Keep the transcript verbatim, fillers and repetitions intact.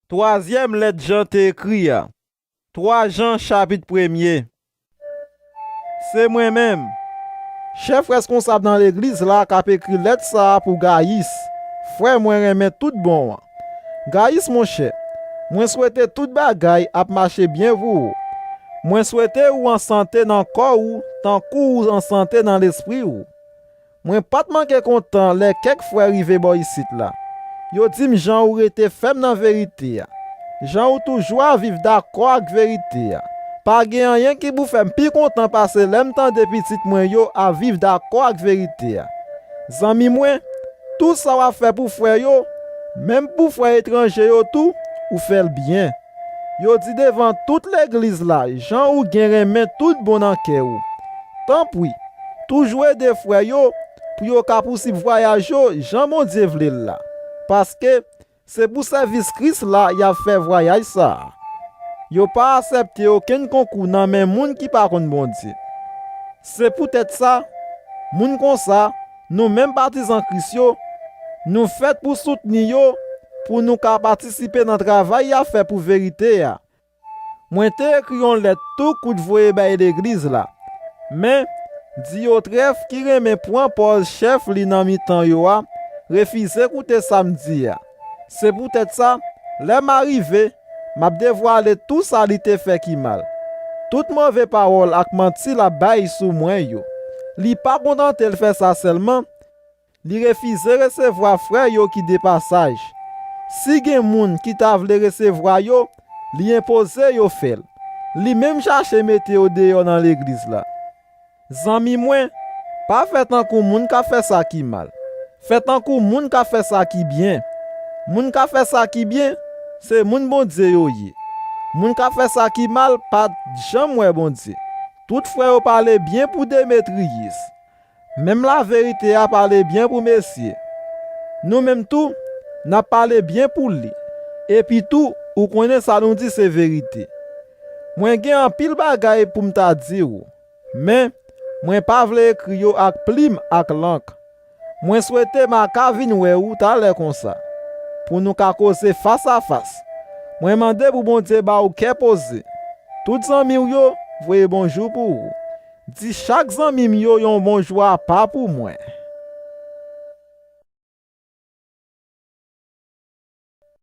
Twazyèm lèt Jan te ekri a. Twa Jan, chapit premye. Se mwen menm, chèf reskonsab nan legliz la, k ap ekri lèt sa a pou Gayis, frè mwen renmen tout bon an. Gayis, monchè, mwen swete tout bagay ap mache byen pou ou. Mwen swete ou an sante nan kò ou, tankou ou an sante nan lespri ou. Mwen pa t manke kontan lè kèk frè rive bò isit la. Yo di m jan ou rete fèm nan verite a, jan ou toujou ap viv dakò ak verite a. Pa gen anyen ki pou fè m pi kontan pase lè m tande pitit mwen yo ap viv dakò ak verite a. Zanmi mwen, tout sa w ap fè pou frè yo, menm pou frè etranje yo tou, ou fè l byen. Yo di devan tout legliz la jan ou gen renmen tout bon nan kè ou. Tanpri, toujou ede frè yo pou yo ka pousib vwayaj yo jan Bondye vle l la, paske se pou sèvis Kris la y ap fè vwayaj sa a. Yo pa aksepte okenn konkou nan men moun ki pa konn Bondye. Se poutèt sa, moun konsa, nou menm patizan Kris yo, nou fèt pou soutni yo, pou nou ka patisipe nan travay y ap fè pou verite a. Mwen te ekri yon lèt tou kout voye bay legliz la. Men, Diyotrèf, ki renmen pran pòz chèf li nan mitan yo a, refize koute sa m di a. Se poutèt sa, lè m a rive, m ap devwale tou sa li te fè ki mal. Tout move pawòl ak manti l ap bay sou mwen yo. Li pa kontante l fè sa sèlman, li refize resevwa frè yo ki de pasaj. Si gen moun ki ta vle resevwa yo, li enpoze yo fè l. Li menm chache mete yo deyò nan legliz la. Zanmi mwen, pa fè tankou moun k ap fè sa ki mal. Fè tankou moun k ap fè sa ki byen. Moun k ap fè sa ki byen, se moun Bondye yo ye. Moun k ap fè sa ki mal pa t janm wè Bondye. Tout frè yo pale byen pou Demetriyis. Menm laverite a pale byen pou mesye. Nou menm tou, n ap pale byen pou li. Epi tou, ou konnen sa nou di se verite. Mwen gen anpil bagay pou m ta di w, men mwen pa vle ekri yo ak plim ak lank. Mwen swete m a ka vin wè ou talè konsa, pou nou ka koze fasafas. Mwen mande pou Bondye ba ou kè poze. Tout zanmi w yo voye bonjou pou ou. Di chak zanmi m yo yon bonjou apa pou mwen.